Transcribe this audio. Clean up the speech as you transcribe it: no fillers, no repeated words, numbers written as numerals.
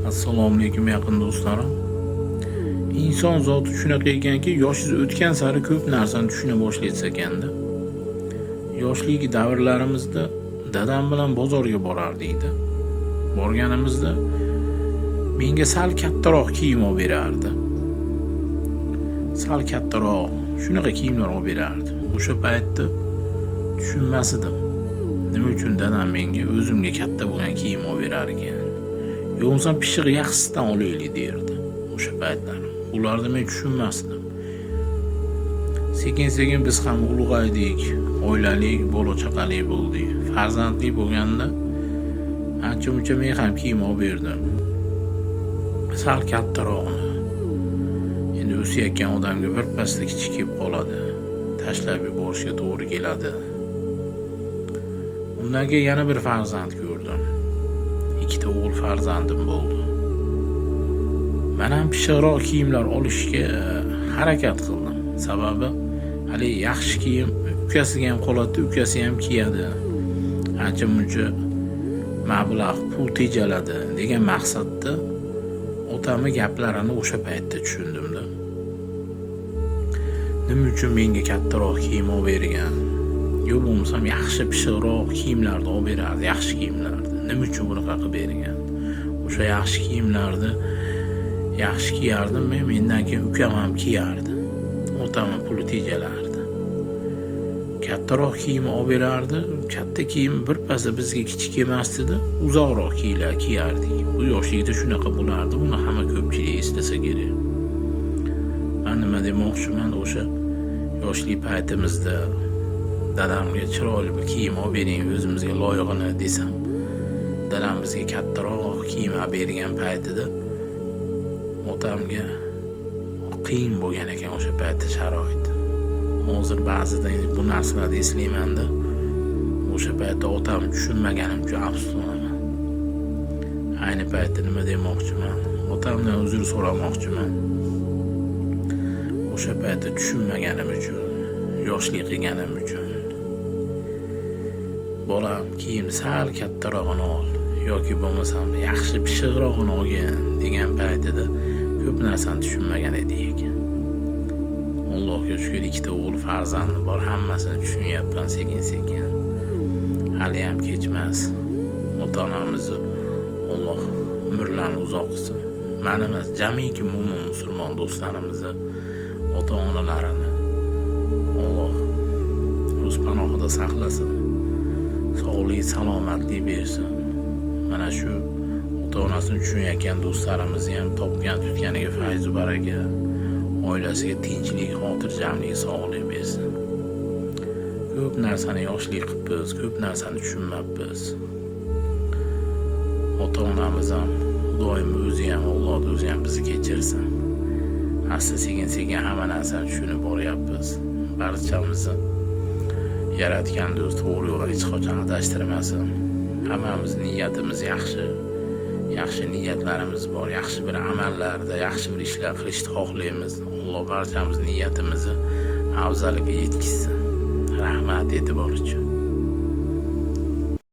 Assalomu alaykum, yaqin do'stlarim. Inson zoti shunaqa ekanki, yoshingiz o'tgan sari ko'p narsani tushuna boshlaysiz ekanda. Yoshlik davrlarimizda dadam bilan bozorga borardik-da. Borganimizda menga sal kattaroq kiyim olib berardi. Sal kattaroq shunaqa kiyimlar olib berardi. O'sha paytda tushunmas edim. Nima uchun dadam menga o'zimga katta bo'lgan kiyim olib berar ekan? Yo bo'lmasam pishiq yaxshisidan olaylik derdi o'sha paytlar. Ularni men tushunmasdim. Sekin-sekin biz ham ulg'aydik, oilalik, bola chaqali bo'ldik. Farzandli bo'lganda ancha-muncha men ham kiyim olib berdim. Sal kattarog'ini. Endi o'sayotgan odamga birpasda kichik kelib qoladi. Tashlab yuborishga to'g'ri keladi. Undan keyin yana bir farzand ko'rdim. Ikkita o'g'il farzandim bo'ldi. Men ham pishiqroq kiyimlar olishga harakat qildim. Sababi hali yaxshi kiyim ukasiga ham qoladi, ukasi ham kiyadi. Ancha-muncha mablag', pul tejaladi degan maqsadda otamni gaplarini o'sha paytda tushundimda. Nima uchun menga kattaroq kiyim olib bergan? Yo bo'lmasam yaxshi pishiqroq kiyimlarni olib berardi, yaxshi kiyimlarni. Nima uchun bunaqa qilib bergan? O'sha yaxshi kiyimlarni yaxshi kiyardim men, mendan keyin ukam ham kiyardi. Otamni puli tejalardi. Kattaroq kiyim olib berardi. Katta kiyim birpasda bizga kichik emasdi-da, uzoqroq kiyardik. Bu yoshlikda shunaqa bo'lardi. Buni hamma ko'pchilik eslasa kerak. Man nima demoqchiman, o'sha yoshlik paytimizda dadamga chiroyli bir kiyim olib bering, o'zimizga loyig'ini desam, dadam bizga kattaroq kiyim olib bergan paytida otamga qiyin bo'lgan ekan o'sha paytda sharoit. Hozir ba'zida bu narsalarni eslaymanda, o'sha paytda otamni tushunmaganim uchun afsuslanaman. Ayni paytda nima demoqchiman? Otamdan uzr so'ramoqchiman. O'sha paytda tushunmaganim uchun, yoshlik qilganim uchun. Bolam, kiyim sal kattarog'ini ol yoki bo'lmasam yaxshi pishiqrog'ini olgin degan paytida ko'p narsani tushunmagan edik ekan. Allohga shukur, ikkita o'g'il farzandim bor, hammasini tushunyapman sekin-sekin. Haliyam kech emas. Ota-onamizni Alloh umrlarini uzoq qilsin. Mani emas, jamiki mo'min musulmon do'stlarimizni ota-onalarini Alloh o'z panohida saqlasin. Sog'lik, salomatlik bersin. Mana shu ota-onasini tushunayotgan do'stlarimizni ham topgan tutganiga fayzu baraka, oilasiga tinchlik, xotirjamlik, sog'lik bersin. Ko'p narsani yoshlik qilibmiz, ko'p narsani tushunmabmiz. Ota-onamiz ham, Xudoyim o'zi ham, Alloh o'zi ham bizni kechirsin. Asta sekin-sekin hamma narsani tushunib boryapmiz. Barchamizni yaratgan do'st to'g'ri yo'lga hech qachon adashtirmasin. Hammamiz niyatimiz yaxshi. Yaxshi niyatlarimiz bor, yaxshi bir amallarda, yaxshi bir ishlar qilishni xohlaymiz. Alloh barchamiz niyatimizni afzaliga yetkazsin. Rahmat e'tibor uchun.